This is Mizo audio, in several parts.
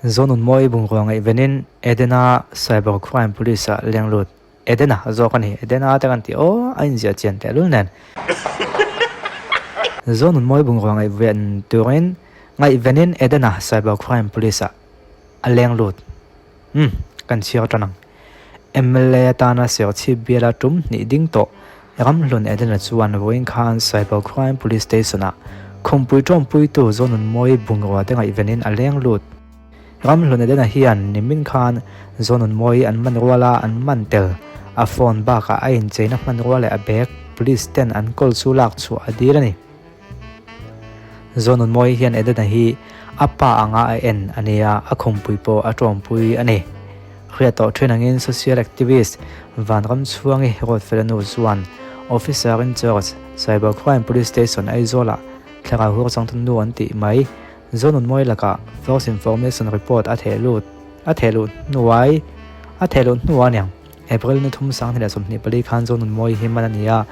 Zonunmawi bungrua ngaihvenin Edena Cyber Crime Police-ah leng lut. Edena zawk a ni. Edena te kan tih aw, a inziah chian tehlul nen. Zonunmawi bungrua ngaihven turin ngaihvenin Edena Cyber Crime Police-ah a leng lut. Umm, kan chhiar tan ang. Mla atana Serchhip biala tum hnih ding tawh Ramhlun Edena chuan vawiin khan Cyber Crime Police Station-ah khumpui tawmpuitu Zonunmawi bungrua te ngaihvenin a leng lut. Ramhlun Edena hian nimin khan Zonunmawi an man ruala an man tel a phone bakah a incheina hmanrua leh a bag police ten an kawl chu lak chhuah a dil a ni. Zonunmawi hian Edena hi a pa anga a en a nia, a khumpui pawh a tawmpui a ni. Hriat tawh thin angin social activist Vanramchhuangi Ruatfela nu chuan Officer in Charge, Cyber Crime Police Station Aizawlah thlarau hur changtu nu an tih mai Zonunmawi lakah False Information Report a theh lut a theh luh hnuai a theh luh hnu a niang. April ni thum 2024 khan Zonunmawi hi man a ni a,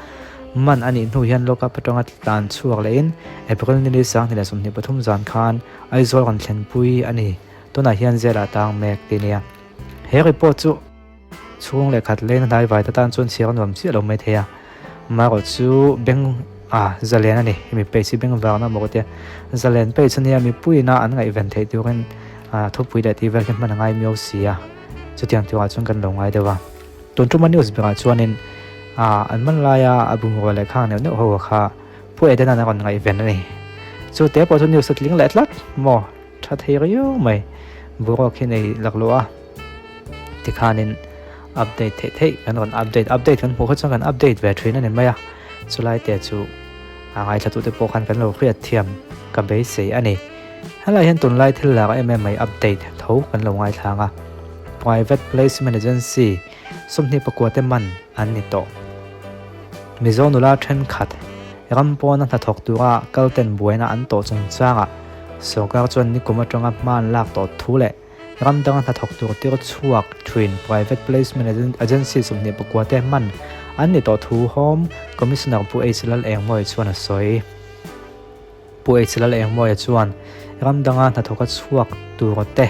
man a nih hnu hian lockup atanga tlan chhuak lehin April ni li 2023 zan khan Aizawl rawn thlenpui a ni. Tunah hian jail ah tang mek ti nia. He report chu chhung leh khat leng hnai vai te tan chuan chhiar nuam chiah lo mai thei a. Marawh chu beng ah zalen a ni. Hemi page hi beng vang na maw ka tia. Zalen page a nia mipuiin a an ngaihven theih turin thupui leh tih vel khi hman a ngai miau si a. Chutiang turah chuan kan lo ngai deuh a. Tun tuma news berah chuanin an man laia a bungrua leh khang neuh neuh ho a kha Pu Edena a rawn ngaihven a ni. Chu te pawh chu news a tling leh tlat maw? Tha thei riau mai. Boruak hi nei laklawh a tikhanin update theih theih kan rawn update update kan hmuh kha chuan kan update ve thin a ni mai a. Chulai te chu a ngaithlatute pawh khan kan lo hriat thiam ka beisei a ni. Helai hian tunlai thil lak em em mai update tho kan lo ngaithlang a. Private Placement Agency 24 te man an ni tawh. Mizo nula thenkhat ram pawna hnathawk tura kal ten buaina an tawh chungchangah sorkar chuan nikum atanga hma an lak tawh thu leh ram danga hnathawk tur tir chhuak thin Private Placement Agency 24 te man an ni tawh thu Home Commissioner Pu H Lalengmawia chuan a sawi. Pu Eichelal Engmawia chuan ram danga hnathawka chhuak tur te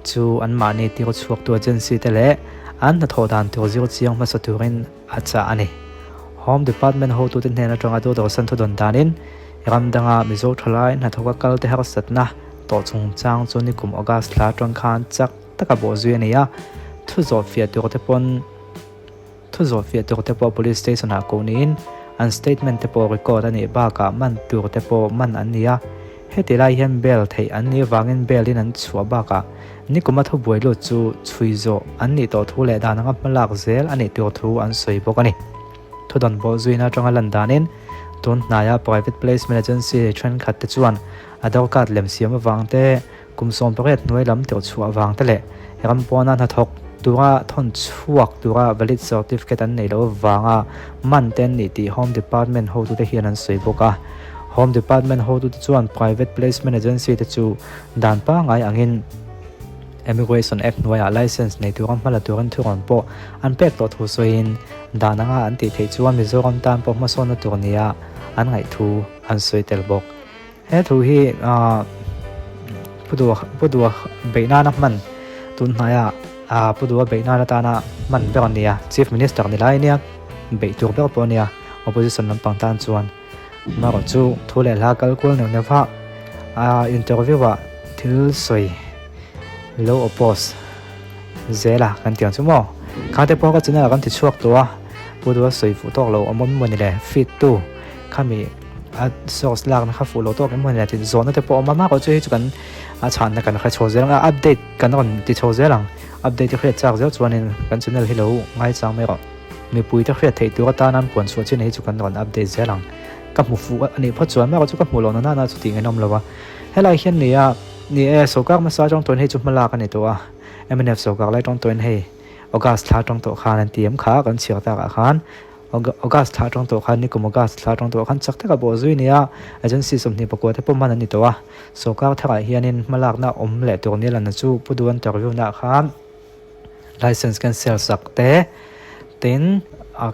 chu anmahni tir chhuaktu agency te leh an hnathawh dan tur zir chiang hmasa turin a chah a ni. Home Department hotute hnen atanga Doordarshan thudawn danin ram danga Mizo thalai hnathawka kal te harsatna tawh chungchang chu nikum August thla atang khan chak taka bawhzui a ni a, thu zawh fiah tur te pawn Thu zawh fiah tur te pawh Police Station ah koh niin an statement te pawh record a nih bakah man tur te pawh man an ni a. Heti lai hian bail theih an nih avangin bail in an chhuah bakah nikuma thubuai lut chu chhui zawh an nih tawh thu leh dan anga hmalak zel a nih tur thu an sawi bawk a ni. Thudawn bawh zuina atanga lan danin tun hnaia Private Placement Agency thenkhat te chuan Aadhaar card lem siam avang te, Kum 18 hnuai lam tirh chhuah vang te leh ram pawna hnathawk tura thawn chhuak tura valid certificate an neih loh avanga man te an nih tih Home Department hotute hian an sawi bawk a. Home Department hotute chuan private placement agency te chu dan pangngai angin Immigration Act hnuaiah licence nei tura hma la turin thurawn pawh an pek tawh thu sawiin dan anga an tih theih chuan Mizoram tan pawh hmasawnna tur nia an ngaih thu an sawi tel bawk. He thu hi Pu Dua Pu Dua beih nana hman tun hnaia Pu Dua beih nan atana hman ber a ni a, Chief Minister ni lai ania beih tur ber pawh a nia Opposition lampang tan chuan amaherawh chu thu leh hla kal kual neuh neuh va interview ah thil sawi lo oppose zel a kan tih ang chu maw kha te pawh ka channel ah kan ti chhuak tawh a Pu Dua sawi fuh tawk lo awm emaw ni le feed tu khami a source lakna kha fuh lo tawk emaw ni le tih zawhna te pawh a awm a mahkawh chu hei chu kan a chhanna kan hre chho zel ang a update kan rawn ti chho zel ang update te hriat chak zel chuanin kan channel hi lo ngaichang mai rawh mipui te hriat theih tur atan an puan chhuah chin hei chu kan rawn update zel ang ka hmu fuh a nih phawt chuan mahkawh chu ka hmuh loh na nana chu tih ngaihawm lo a helai hian ni a ni e sawrkar hmasa atang tawhin hei chu hma lak a ni tawh a mnf sawrkar lai atang tawhin hei August thla atang tawh khan an ti em kha kan chhiar takah khan August thla atang tawh khan nikum August thla atang tawh khan chak taka bawh zui nia agency 24 te pawh hman an ni tawh a, sawrkar tharah hianin hmalakna awm leh tur nia lanna chu Pu Duan interview naah khan license cancel sak te tin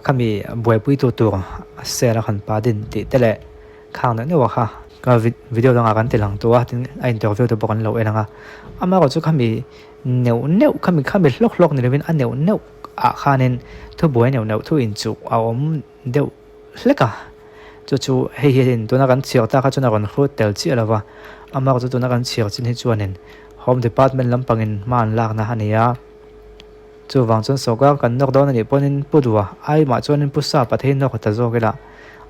khami buaipui tu tur sel a khan pa din tih te leh khang neuh neuh a kha. Ka video dangah kan ti lang tawh a, tin a interview te pawh kan lo en ang a. Amaherawh chu khami neuh neuh khami khami hlawk hlawk ni lovin a neuh neuh ah khanin thubuai neuh neuh thu inchuh a awm deuh hlek a. Chu chu hei hianin tuna kan chhiar tak kha chuan a rawn hrut tel chiah lo va, amaherawh chu tuna kan chhiar chin hi chuanin Home Department lampangin hma an lakna a ni a. Chuvang chuan sawrkar kan nawk dawn a nih pawhin Pu Dua aimah chuanin Pu Sapa te hi nawk ta zawk ila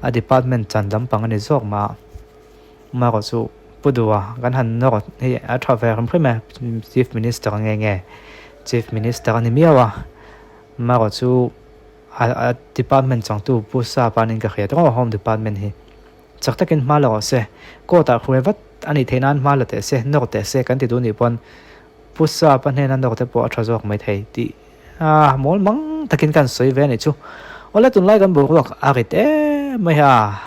a department chan lampang a ni zawk mah. Amaherawh chu Pu Dua kan han nawk hi a tha ve hrim hrim e, Chief Minister nge nge Chief Minister a ni miau a, amaherawh chu a department changtu Pu Sapa nin ka hriat reuh a Home Department hi chak takin hma la rawh se, court ah hruai vat a nih theih nan hma la teh se, nawk teh se kan ti duh nih pawn Pu Sapa hnena nawk te pawh a tha zawk mai thei tih a mawl mang takin kan sawi ve a nih chu. Awle tunlai kan boruak a rit em mai a,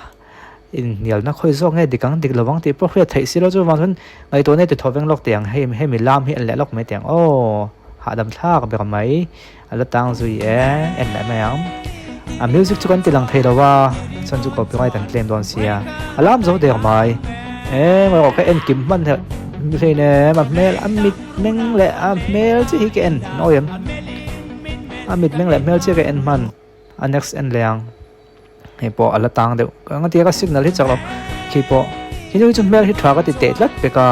inhnialna khawi zawk nge dik ang dik lo ang tih pawh hriat theih si lo chuvang chuan ngaihtuahna ti thaw veng lawk teh ang hei hemi lam hi en leh lawk mai teh ang aw hahdam thlak ber mai. A la tang zui e, en leh mai ang. A music chu kan ti lang thei lo a, chhan chu copyright an claim dawn sia. A lam zo der mai. E ngawi rawh ka en kim hman herh hlein em a hmel a mit meng leh a hmel chiah hi ka en nawi em. A mit meng leh hmel chiah ka en hman. A next en leh ang. Hei pawh a la tang deuh ka nga tia ka signal hi chak lo khi pawh khi nu hi chu hmel hi tha ka ti teh tlat pek a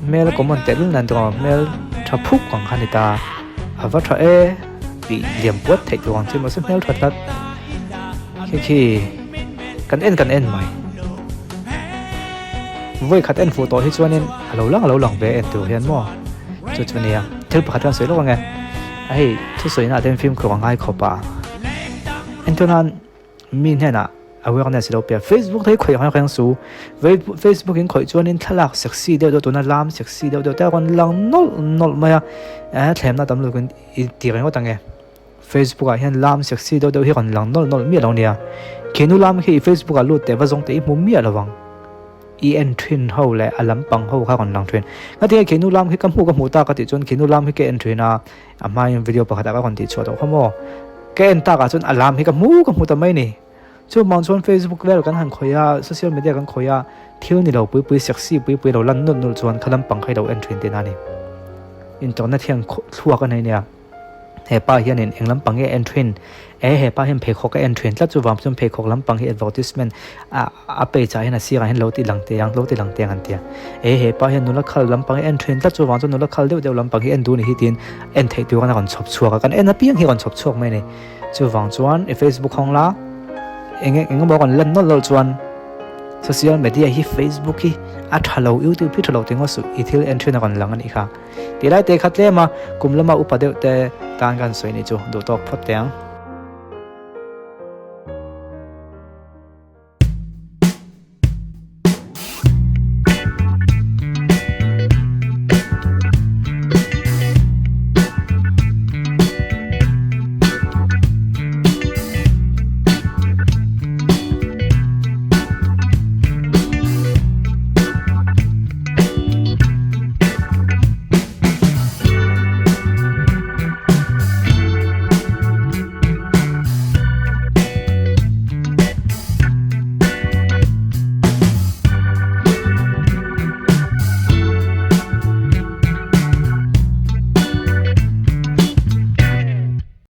hmel a common teh lul nan tawh hmel tha phuk ang kha ni ta a va tha e tih liam puat theih tur ang chi mahse hmel tha tlat khi khi kan en kan en mai vawi khat en fuh tawh hi chuanin a lo lang a lo lang ve en tur hian maw chu chu nia thil pakhat chuan sawi lawk ang e. A hei thusawi na ten fimkhur a ngai khawp a. Entir nan mi hnenah awareness lo pe a Facebook te hi khawih ang reng su. Facebook in khawih chuanin thlalak sexy deuh deuh tuna lam sexy deuh deuh te a rawn lang nawlh nawlh mai a. Eh thlemna tam lutuk in i ti reng ngawt ang e. Facebook ah hian lam sexy deuh deuh hi rawn lang nawlh nawlh miah lo nia. Khi nu lam khi i Facebook ah lut teh va zawng teh i hmu miah lo ang. I en thin ho leh a lampang ho kha rawn lang thin. Ngatinge khi nu lam khi ka hmuh ka hmuh tak a tih chuan khi nu lam hi ka en thin a, a hmain video pakhat ah ka rawn tih chhuah tawh kha maw. Ka en tak ah chuan a lam hi ka hmu ka hmu ta mai ni. Chuvang chuan Facebook vel kan han khawih a, social media kan khawih a, thil ni lo pui pui sexy pui pui lo lan nulh nulh chuan kha lampang kha i lo en thin tihna a ni. Internet hian thluak a nei nia. He pa hianin eng lampang nge a en thin? E he pa hian pheikhawk a en thin tlat chuvang chuan pheikhawk lampang hi advertisement a a page ah hian a sirah hian lo ti lang teh ang lo ti lang teh ang an ti a. E he pa hian nula khal lampang hi a en thin tlat chuvang chuan nula khal deuh deuh lampang hi en duh a ni hi tiin en theih turin a rawn chhawp chhuak a kan en apiang hi a rawn chhawp chhuak mai a ni. Chuvang chuan i Facebook hawng la eng eng emaw a rawn lan nawlh nawlh chuan social media hi Facebook hi a tha lo YouTube hi tha lo tih ngawt suh i thil en thin a rawn lang a nih kha. Tih lai te kha tlem a, kum lama upa deuh te tan kan sawi nih chu duh tawk phawt teh ang.